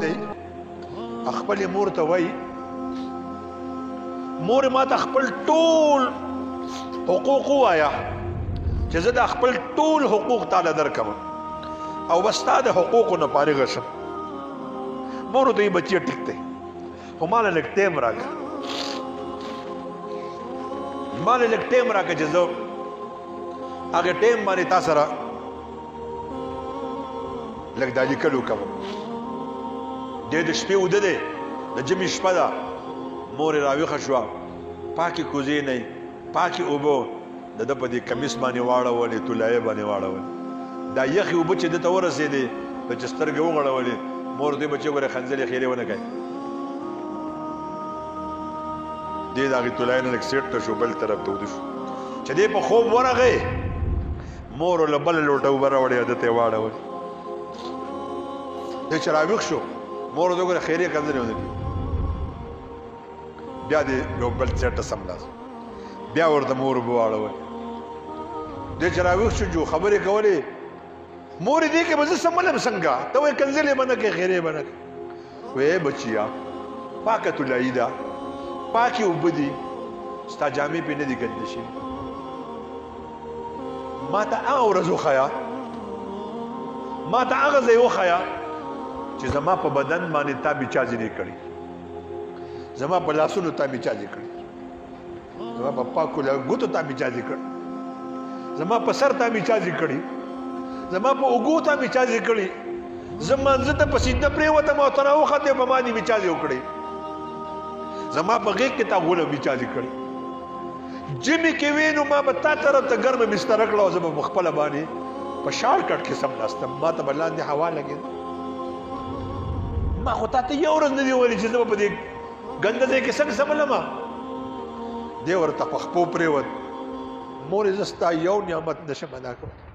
دی، خپلې مور ته وایي مور ما ته خپل ټول حقوق ووایه چې زه دا خپل ټول حقوق تاله درکړم او بس ستا د حقوقو نه فارغه شم. مور ته یې بچیه ټیک دی، خو ما له لږ ټایم راکړه، ما له لږ ټایم راکړه چې زه هغه ټایم باندې تا سره لږ دا لیکل وکړم. دی د شپې وده دی، د جمعې شپه ده، مور یې راویښه شوه، پاکې کوزې نه، پاکې اوبه د ده په دې کمیس باندې واړولې، طلایې باندې واړولې. دا یخې اوبه چې ده ته ورسېدې، ته چې سترګې وغړولې، مور دې بچې ګوره خنځلې خیرې ونه کوي. دې د هغې طلایې نه لږ سیټ ته شو، بل طرف ته وده شو. چې دې په خوب ورغی، مور له بله لوټه اوبه راوړې او ده ته یې واړولې. دی چې راویښ شو، مور ورته وګوره خیرې کنځلې ونه کړي. بیا دې یو بل څېر ته سملاست، بیا ورته مور اوبه واړولې. دی چې راویښ شو، جو خبرې کولې، مور یې دې کې به زه سملم څنګه؟ ته وایې کنځلې به نه کوې، خیرې به نه کوې. وایې بچیه، پاکه طلایي ده، پاکې اوبه دي، ستا جامې پرې نه دي ګندې شوي. ما ته هغه ورځ وښیه، ما ته هغه ځای وښیه چې زما په بدن باندې تا میچازې نه کړي، زما په لاسونو تا میچازې کړي، زما په پاکو ګوتو تا میچازې کړي، زما په سر تا میچازې کړي، زما په اوږو تا میچازې کړي، زه مانځه ته په سینده پرېوتم او ته راوختې په ما دې میچازې وکړې، زما په غېږ کې تا غوله میچازې کړي. جمع کې وې نو ما به تا طرف ته ګرمه بستره کړه او زه به په خپله باندې په شاړ کټ کې سملاستم، ما ته به لاندې هوا لګېده. ما خو تا ته یو ورځ نه دي ویلي چې زه به په دې ګنده ځای کې څنګه سملم. دی ورته په خپو پرېوت، مورې زه ستا یو نعمت نشم ادا کولی.